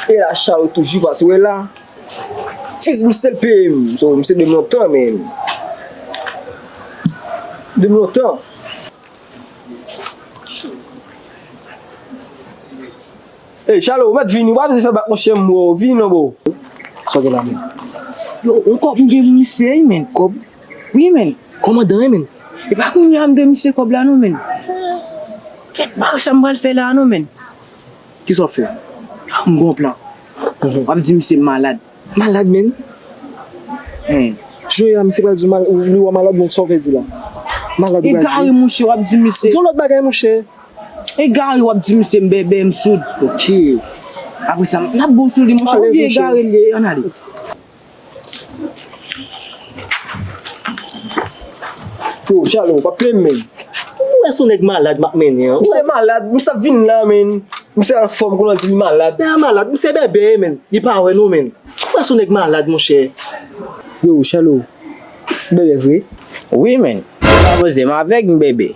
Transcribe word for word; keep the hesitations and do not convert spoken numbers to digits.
E la, Chalo toujou pase, wè la. Fis misye l peye m. So, misye de m lontan, men. De m lontan. Ey, Chalo, ou mèt vini, ou pa bezwen fè bak, monchè, m wè w. Vini non, bro. Sa w gen la, men? Yo, yon kòb m gen pou misye, wi, men. Kòb? Wi, men. Kòmandan, wi, men. E pa kounye a m dwe misye kòb la, non, men. Kèt, pa sa m pral fè la, non, men. Kisa w ap fè? M gon plan. W ap di misye m malad. Malad, men? Hen. Jodi a, misye pral di w mal, li wè w malad, donk sa w vle di la? Malad ou pral di? Egare, monchè, w ap di misye. Di yon lòt bagay, monchè. Egare, w ap di misye m bèbè, m soud. Ok. Apre sa, n ap bon sou li, monchè. Alèz, monchè. Egare li ye, ann ale. Yo, Chalo, pa plenn, men. Ou wè se yon nèg malad m ap mennen an. Misye malad, misye ap vin la, men. Misye anfòm, kounye a di li malad. Nèg malad, misye bèbè, men. Li pa wè nou, men. Ou wè se yon nèg malad, monchè. Yo, Chalo, bèbè vre? Wi, men. Ou pa poze m avèg, m bèbè.